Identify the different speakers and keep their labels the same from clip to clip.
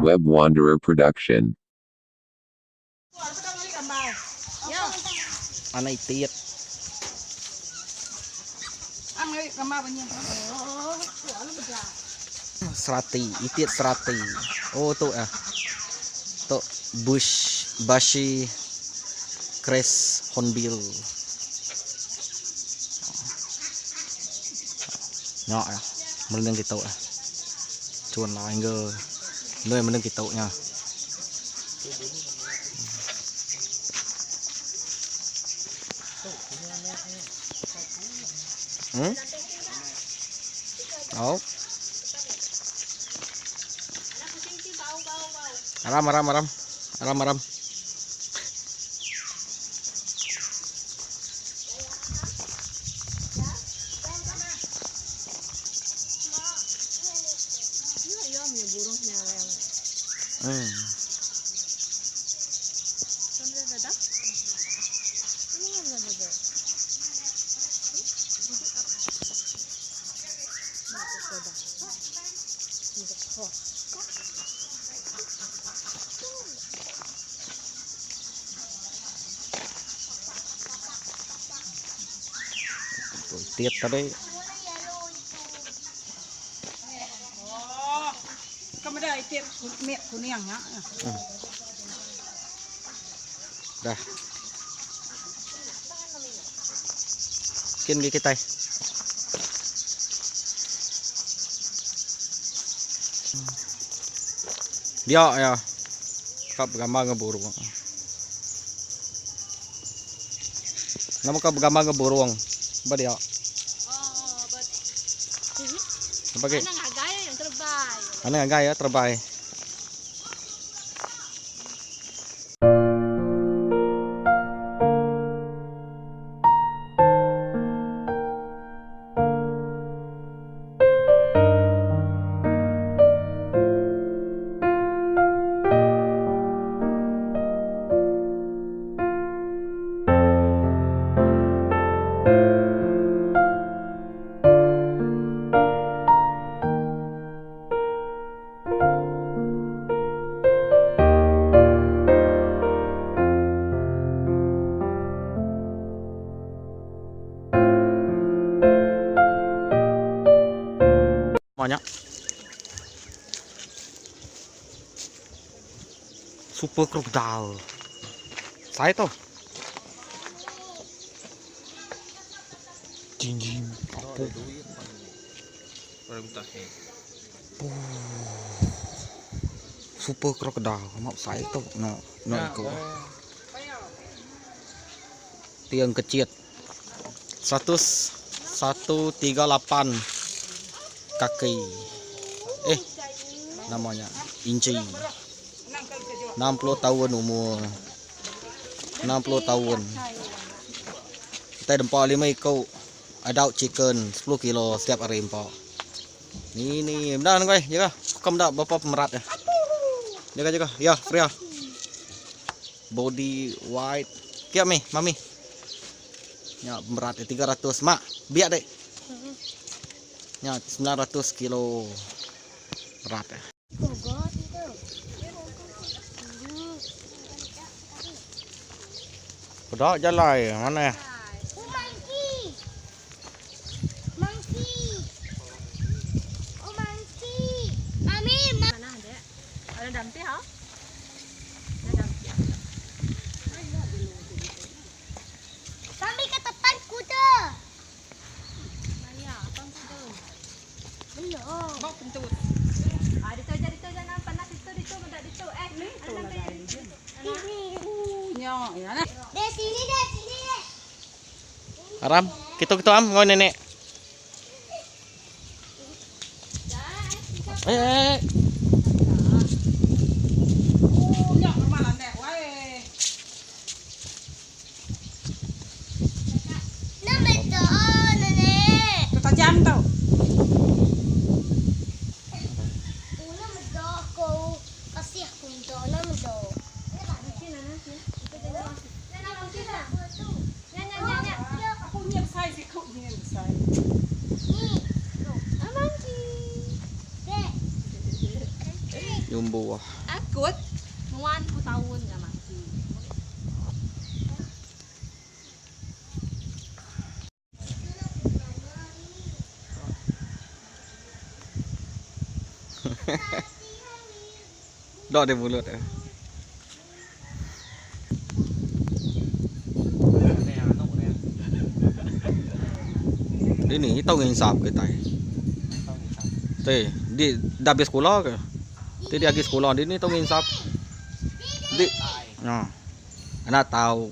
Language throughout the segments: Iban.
Speaker 1: Web Wanderer production.
Speaker 2: Anak itit. Serati, itit serati. Oh tu ah. Tu bush bashi crest hornbill. Nya ah. Merening kitu ah. Chun lah angle. Endor merening kitu nya. Hmm? Oh. Aram aram aram. Aram aram. Hmm. Tiap tadi. Dah. Kin gi kitai. Dia ya. Ka begambar enggau burung. Nama ka begambar enggau burung ba dia. Apa agi? Anang ngagai ya terebai. Nya. Super crocodile. Sai tu. Jing jing. Apa? Super crocodile. Amat besai tu. No, no iko. Tiang kecil. 138 kaki. Eh, namanya inci. 60 tahun umur. 60 tahun. Kita dempa 5 iko adult chicken 10 kilo setiap hari empa. Ni ni benda ni koi, jaga. Kau benda berapa pemerat ya. Jaga jaga. Ya, Freya. Body white. Kiak mi, mami. Nya berat 300 mak. Biak dek. Nya 900 kilo berat ya. Peda jalai mana ya?
Speaker 3: Monkey. Monkey. Oh monkey. Mami,
Speaker 4: Mana ada? Ada dampi ha? Ada dampi.
Speaker 3: Mami ke depan kuda.
Speaker 4: Maya, apa kuda?
Speaker 3: Belum.
Speaker 4: Ah, dito aja, dito jangan panas itu, dito, mendak dito. Eh, ada dampi.
Speaker 3: Sini. Dek sini dek sini dek.
Speaker 2: Aram, kita kita am ngoi nenek. Eh, eh, eh.
Speaker 3: Nó betul nenek.
Speaker 5: Tajam tau.
Speaker 3: Nó betul aku kasih aku untuk nó betul.
Speaker 5: Aku ni besar sikit ni besar.
Speaker 3: Ni. Ah monkey. Dek.
Speaker 2: Nyumbuh.
Speaker 4: Akut nuan ku taun nya mati.
Speaker 2: Dok dia mulut dia. Dini tau nginsap kitai. Ti di dah habis sekula ke? Ti dia agi sekula dini tau nginsap. Di ha. Enda tau.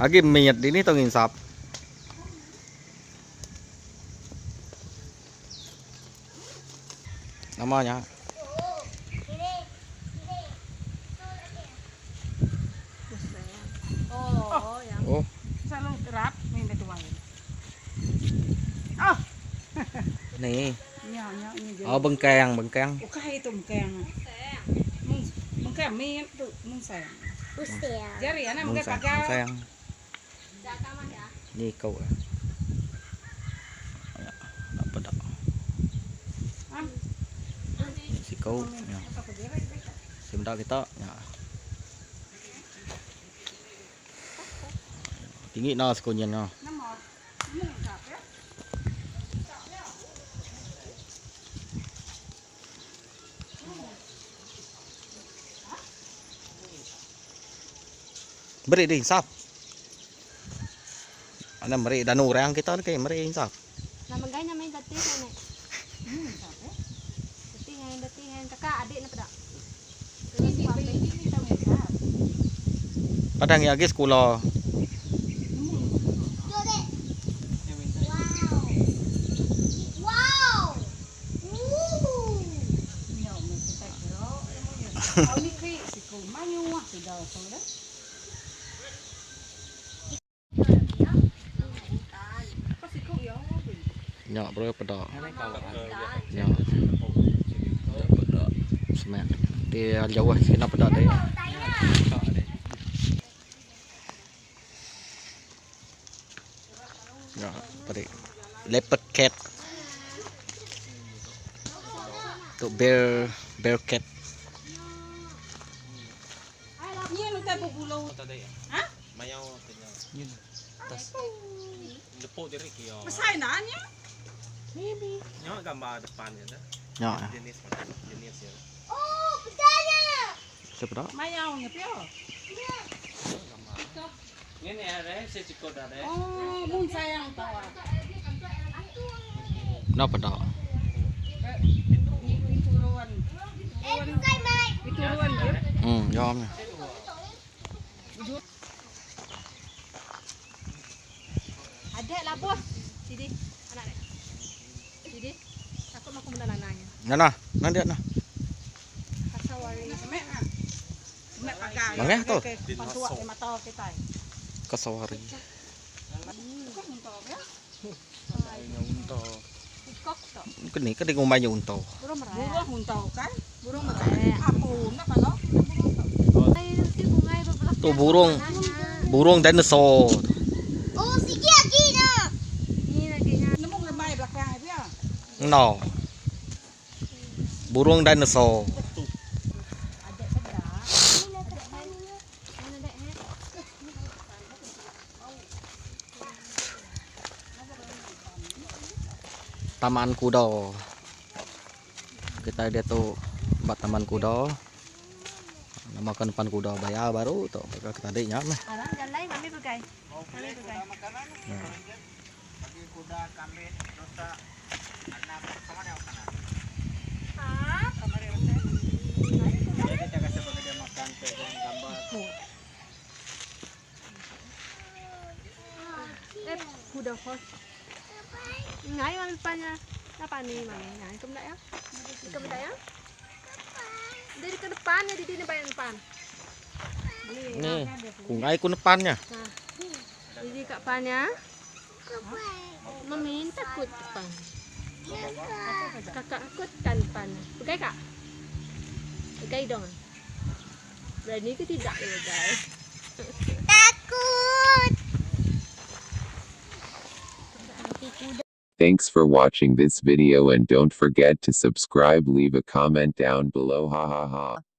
Speaker 2: Agi mit dini tau nginsap. Nama nya? Oh. Ni. Oh bengkang, bengkang.
Speaker 5: Ukai itu bengkang. Bengkang mi tu mungsang. Jari anak mungkin pakai.
Speaker 2: Ni kau. Ya, nak peda. Sikau. Ya. Sebentar kita. Ya. Tinggi na sekonyen na. Beri dia insaf. Ana meri danu orang kita ni meri insaf.
Speaker 4: Nama gai nama dati kan. Dati hen dati hen kakak adik nak pedak.
Speaker 2: Padang lagi sekolah.
Speaker 3: Wow.
Speaker 2: Nyak bro peda. Nyak. Peda. Semak. Dia jauh sikit nak peda dia. Ya, tadi leopard cat. Tu bear bear cat.
Speaker 5: Ni lu tak bulu. Ha?
Speaker 6: Mayau tanya. Tas. Lepuk diri kia.
Speaker 5: Besar nanya.
Speaker 6: Nyawa gambar depannya dah.
Speaker 2: Nyak.
Speaker 6: Jenis macam jenis ya.
Speaker 3: Oh, bedanya.
Speaker 2: Siapa dah?
Speaker 5: Mayau nya pio.
Speaker 6: Ini ni ada, saya cukup dah ada.
Speaker 5: Oh, mun sayang tau.
Speaker 2: Kenapa dah?
Speaker 5: Turuan.
Speaker 3: Eh, bukan mai.
Speaker 5: Turuan dia.
Speaker 2: Jom.
Speaker 4: Adik lah bos. Sidi anak dek. Sidi. Takut maku benda lananya.
Speaker 2: Nah, nah, nah dia nah.
Speaker 4: Kasawari.
Speaker 5: Semek ah. Semek pakai.
Speaker 2: Mangeh tu.
Speaker 5: Pantua di mata kita.
Speaker 2: Kasawari.
Speaker 4: Peacock tu.
Speaker 2: Kini ke dia ngumbai unta.
Speaker 4: Burung merak.
Speaker 5: Burung huntau kan?
Speaker 4: Burung merak.
Speaker 5: Apa nak kalau?
Speaker 4: Ai si bungai berbelah.
Speaker 2: Tu burung. Burung dinosaur.
Speaker 3: Oh, sikit lagi dah.
Speaker 4: Ni lagi nya.
Speaker 5: Nemu remai belakang dia.
Speaker 2: No. Burung dinosaur.
Speaker 4: Adik sedap. Mana dek he?
Speaker 2: Taman Kuda. Kita dia tu buat Taman Kuda. Nama kan depan kuda bayar baru tu. Kita tadi nya meh.
Speaker 4: Alang jalan mami pegai. Mami pegai.
Speaker 6: Kita kasih bagi dia makan pegang gambar.
Speaker 4: Eh, kuda horse. Ngai mami depannya. Apa ni mami? Ngai ke ya? Ke ya? Dia ke depan ya, di depan depan.
Speaker 2: Ni, kungai ku depannya.
Speaker 4: Nah. Didi kat depannya. Mami takut depan. Kakak aku tan depan. Pegai kak. Pegai dong. Berani ke tidak dia pegai?
Speaker 3: Takut.
Speaker 1: Thanks for watching this video and don't forget to subscribe leave a comment down below ha ha ha.